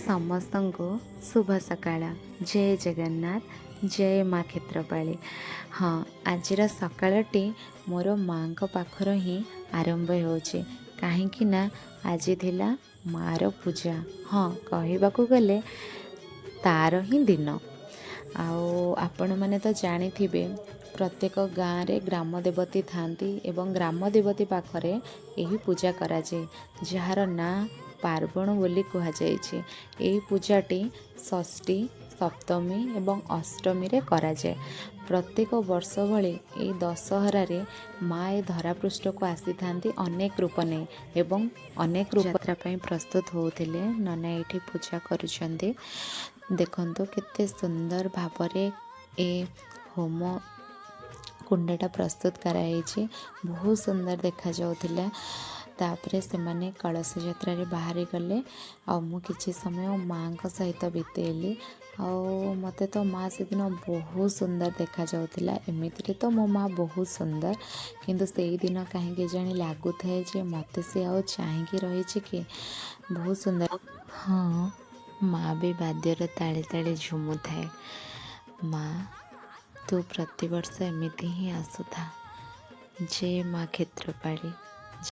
ସମସ୍ତଙ୍କୁ ଶୁଭ ସକାଳ। ଜୟ ଜଗନ୍ନାଥ, ଜୟ ମା କ୍ଷେତ୍ରପାଳି। ହଁ, ଆଜିର ସକାଳଟି ମୋର ମାଆଙ୍କ ପାଖରୁ ହିଁ ଆରମ୍ଭ ହେଉଛି, କାହିଁକି ନା ଆଜି ଥିଲା ମାଆର ପୂଜା। ହଁ, କହିବାକୁ ଗଲେ ତାର ହିଁ ଦିନ। ଆଉ ଆପଣମାନେ ତ ଜାଣିଥିବେ, ପ୍ରତ୍ୟେକ ଗାଁରେ ଗ୍ରାମ ଦେବତୀ ଥାଆନ୍ତି ଏବଂ ଗ୍ରାମ ଦେବତୀ ପାଖରେ ଏହି ପୂଜା କରାଯାଏ, ଯାହାର ନାଁ ପାର୍ବଣ ବୋଲି କୁହାଯାଇଛି। ଏହି ପୂଜାଟି ଷଷ୍ଠୀ, ସପ୍ତମୀ ଏବଂ ଅଷ୍ଟମୀରେ କରାଯାଏ। ପ୍ରତ୍ୟେକ ବର୍ଷ ଭଳି ଏହି ଦଶହରାରେ ମା ଏ ଧରାପୃଷ୍ଠକୁ ଆସିଥାନ୍ତି ଅନେକ ରୂପ ନେଇ ଏବଂ ଅନେକ ରୂପ ଯାତ୍ରା ପାଇଁ ପ୍ରସ୍ତୁତ ହେଉଥିଲେ। ନନା ଏଇଠି ପୂଜା କରୁଛନ୍ତି। ଦେଖନ୍ତୁ, କେତେ ସୁନ୍ଦର ଭାବରେ ଏ ହୋମ କୁଣ୍ଡଟା ପ୍ରସ୍ତୁତ କରାହେଇଛି। ବହୁତ ସୁନ୍ଦର ଦେଖାଯାଉଥିଲା। ତାପରେ ସେମାନେ କଳସ ଯାତ୍ରାରେ ବାହାରି ଗଲେ ଆଉ ମୁଁ କିଛି ସମୟ ମାଆଙ୍କ ସହିତ ବିତେଇଲି। ଆଉ ମୋତେ ତ ମା' ସେଦିନ ବହୁତ ସୁନ୍ଦର ଦେଖାଯାଉଥିଲା। ଏମିତିରେ ତ ମୋ ମା' ବହୁତ ସୁନ୍ଦର, କିନ୍ତୁ ସେଇଦିନ କାହିଁକି କେଜାଣି ଲାଗୁଥାଏ ଯେ ମୋତେ ସେ ଆଉ ଚାହିଁକି ରହିଛି କି। ବହୁତ ସୁନ୍ଦର। ହଁ, ମା' ବି ବାଦ୍ୟର ତାଳେ ତାଳେ ଝୁମୁଥାଏ। ମା', ତୁ ପ୍ରତିବର୍ଷ ଏମିତି ହିଁ ଆସୁଥା। ଜୟ ମା କ୍ଷେତ୍ରପାଳି।